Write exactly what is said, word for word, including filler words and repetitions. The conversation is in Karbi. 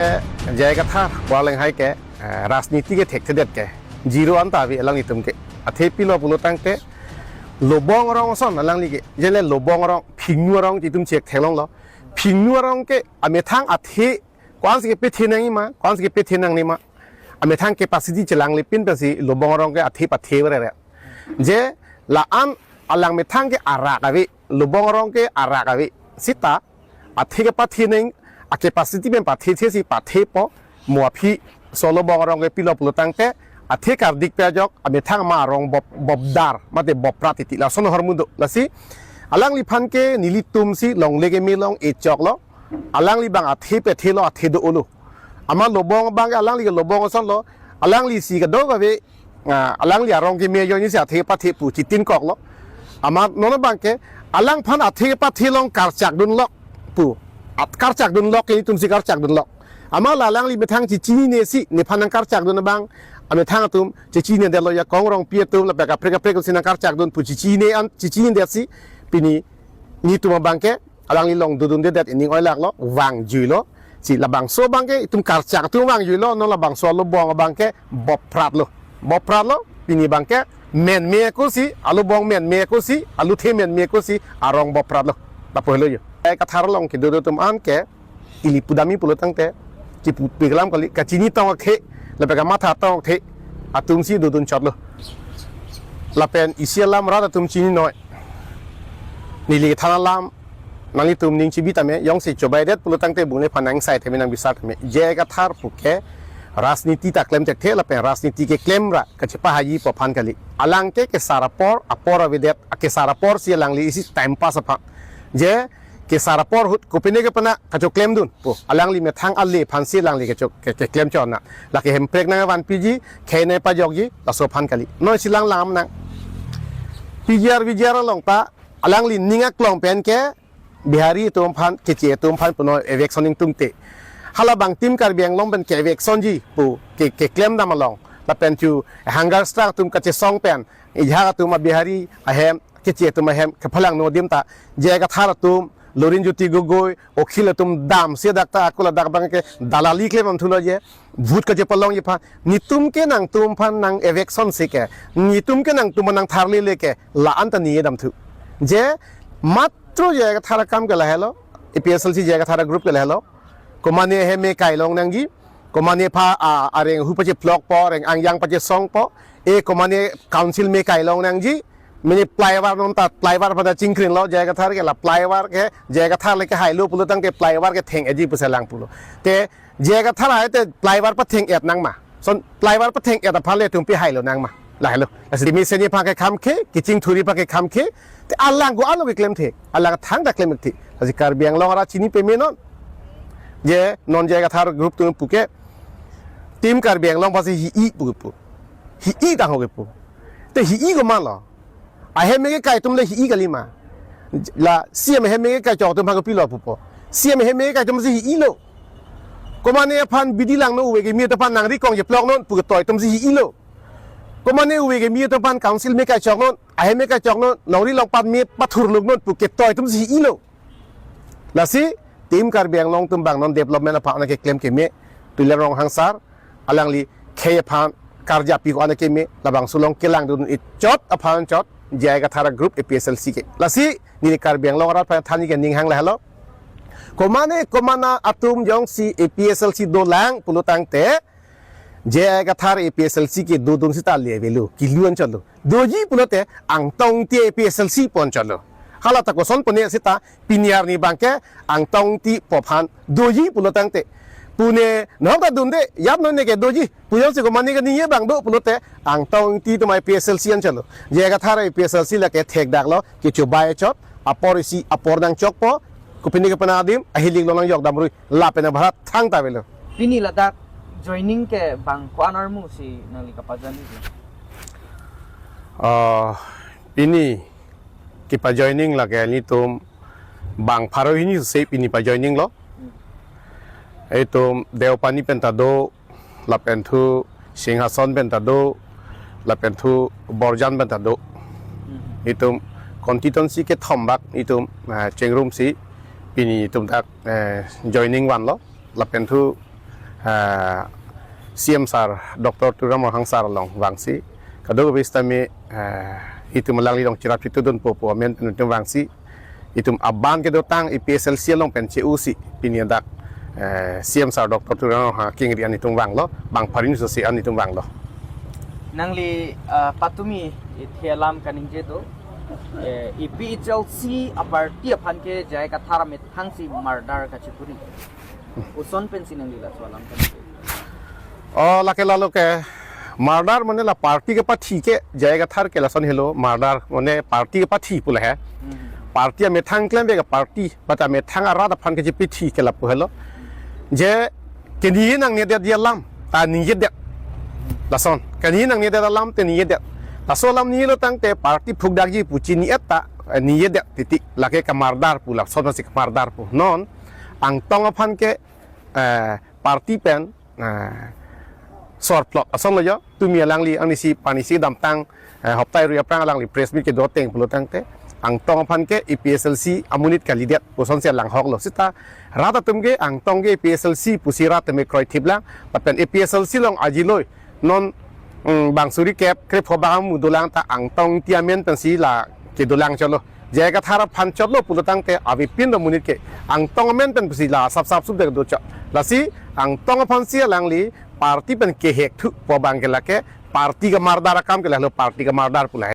J I Kathar pu alanglihai ke, eh, rajniti ke thekthedet ke zero anta ave alanglitum ke. Athe pilo pulo tangte Lobong Arong ason alangli ke. Jele Lobong Arong, Phingnu Arong itum chek theklonglo. Phingnu Arong ke amethang athe ko-ansi kepethe nangji ma, ko-ansi kepethe nangne ma. Amethang capacity chelangle pin pensi Lobong Arong ke athe pathe bere. Je la-an alang methang ke arak ave, Lobong Arong ke arak ave. Seta athe kepathe nang, a capacity pen pathethe si pathepo. Mo aphi so Lobong Arong ke pilo pulo tangte athe kardik pe ajok amethang ma arong bop, bopdar mate boprat titi lason ahormu do. Lasi alangliphan ke nelitum si longle keme along echoklo. Alangli abang athe pethelo, athe do-olo. Amat Lobong abang ke alangli ke Lobong asonlo. Alangli si kadokave, ah, alangli arong keme ajoine si athe pathe pu chitinkoklo. Amat non abang ke alangphan athe pathe along karchakdunlok pu. At karchakdunlok ke nelitum si karchakdunlok. Amat la alangli methang chechinine si nephan nangkarchakdun abang, amethang atum chechinedetlo, Jakong Rongpi atum lapen kaprek kaprek atum si nangkarchakdun pu chechinine an, chechinedetsi pini nelitum abang ke alangli along dodundedet ining oilaklo, vangjuilo. Si labangso abang ke itum karchak atum vangjuilo, non labangso Lobong abang ke bopratlo. Bopratlo, pini abang ke menme ako si, a Lobong menme ako si, aluthe menme ako si, arong bopratlo. Lapu helo jo. J I Kathar along kedo do atum an ke ili pudamji pulo tangte kipu peklam kali, kachini tong akthe lapen kamatha tong akthe atum si dodun chotlo. Lapen isi alam rat atum chininoi. Neli kethan alam nanglitum ning chibi tame, jongsi chobaidet pulo tangte bongle phan nangsai tame, nangbisar tame. J I Kathar pu ke rajniti ta klem thekthe lapen rajniti keklem ra kachepahaiji pu aphan kali. Alang ke kesar apor, apor avedet, akesar apor si alangli isi time pass aphan. Je kesar apor ahut kopine kepana kachoklemdun pu alangli methang ale aphan si alangli kechok ke, keklem chot na. Lake hemprek nangvanpiji, khei nangpajokji, laso aphan kali. Non si lang lam nang. P G R, V G R along ta alangli ning aklong pen ke Bihari atum aphan, Keche atum aphan puno eviction ingtungte. Hala abang Team Karbi Anglong pen ke-evictionji pu ke, keklem dam along. Lapen chu hunger strike atum kachesong pen ejak atum a Bihari ahem, Keche atum ahem kephalangno adim ta, J I Kathar atum, Lurinjyoti Gogoi, Akhil atum damsi dak ta ako ladak abang ke dalali klem damthulo je, vote kachepalongji aphan, netum ke nangtum aphan nang-eviction si ke, netum ke nangtum aphan nangtharlele ke, la-an ta ne damthu. Je matro J I Kathar akam ke lahelo, A P H L C J I Kathar group ke lahelo, komane ahem me kailong nangji, komane aphan, a, areng ahu pacheplokpo, areng angjang pachesongpo, e komane council me kailong nangji, mini flyover non ta flyover pada chingkrinlo, J I Kathar ke la flyover ke, J I Kathar le kehailo pulo tangte flyover ketheng-etji pusi lang pulo. Te J I Kathar hai te flyover patheng-et nangma. Son flyover patheng-et aphan le tum pi hailo nangma. Lahelo. Lasi mesen aphan ke kham khe, kechingthurji aphan ke kham khe, te alang ko alo keklem the, alang thangta klem the. Lasi Karbi Anglong arat chini pame non. Je non J I Kathar group atum pu ke Team Karbi Anglong aphansi hi-i pu pu. Hi-i tang ho ke pu. Te hi-i komatlo? Ahem me kekai atum le hi-i kalima. La C M ahem me kekai chok atum aphan kopilo pupo? C M ahem me kekai atum si hi-ilo. Komane aphan bidi langno, uve kimi atum aphan nangri kong cheploknon pu ketoi atum si hi-ilo. Komane uve kimi atum aphan council me kaichoknon, ahem me kaichoknon, nongri longpat me pathurluknon pu ketoi atum si hi-ilo. Lasi Team Karbi Anglong atum abang non development aphan keklem keme, Tuliram Ronghang sir, alangli khei aphan karjapi ko-an keme, labangso along kelangdun-ik chot aphan chot, J I Kathar group A P H L C ke. Lasi neli Karbi Anglong arat aphan thanji ke ning hang lahelo. Komane komane atum jongsi A P H L C dolang pulo tangte, J I Kathar A P H L C ke dodun sita le avelo, kilu an chotlo. Doji pulote Angtong Ingti A P H L C pu an chotlo. Hala ta koson pune sita pini arni abang ke Angtong Ingti pu aphan doji pulo tangte, pune nahok ta dunde, yap non ne ke doji pu jongsi komane kaningje abang do pulote Angtong Ingti atum A P H L C an chotlo. J I Kathar A P H L C lake thekdaklo, kechobai chot, apor isi apor nangchokpo, kopine kepana adim ahilik lo nangjok damrui, lapen abharat thangta avelo. Pini ladak joining ke bang ko-an armu si nangli kapajoin ke? Ah, pini kepajoining lake nelitum bang pharo hini si pini pajoining lo. Itum Deopani pen ta do, lapen thu Singhason pen ta do, lapen thu Borjan pen ta do. Itum constituency kethom bak itum, eh, chengrumsi pini itum dak, eh, joining vanlo. Lapen thu Ah, C M sir, Doctor Tuliram Ronghang sir along vangsi, kadokave sitame, ah, itum alangli along cherap chetudunpo pu amen pen itum vangsi, itum aban kedotang A P S L C along pen che-osi pini dak, eh, C M sir Doctor Tuliram Ronghang akengri an itum vanglo, bang pharin so si an itum vanglo. Nangli, ah, patumi ithe alam kaningje do, eh, A P H L C a-party aphan ke J I Kathar amethang si murder kachipuri. Koson pensi nangli laso alam kaningje? Oh, lake lalo ke murder mane la party kepathi ke, J I Kathar ke lason helo murder mane party kepathi pu lahei. Hmm. Party amethang klemvek a-party, but amethang arat aphan kechepathi ke lapu helo. Je keni nangnedet alam ta ningjedet. Lason, keni nangnedet alam te ningjedet. Laso alam ningjelo tangte party phukdakji pu chini-et ta, eh, ningjedet titi. Lake ke murder pu, lason si ke murder pu. Non, Angtong aphan ke, eh, party pen, eh, sorplot asonlo jo, tumi alangli anisi panisi damtang, eh, hoptai rui aphrang alangli press meet kedo ateng pulo tangte, Angtong aphan ke A P S L C amonit kalidet puson si alang hoklo. Sita rat atum ke Angtong ke A P S L C pusi rat atum ke kroithip lang, lapen A P S L C along ajiloi non, mm, bang suri kep krepho bang amu dolang ta Angtong ti amen pensi la kedolang chotlo. J I Kathar aphan chotlo pulo tangte avepin do monit ke Angtong amen pen pusi la sap sap sup dek do chot. Lasi Angtong aphan si alangli party pen kehek thu pu abang ke lake party ke murder akam ke lahelo, party ke murder pu lahei.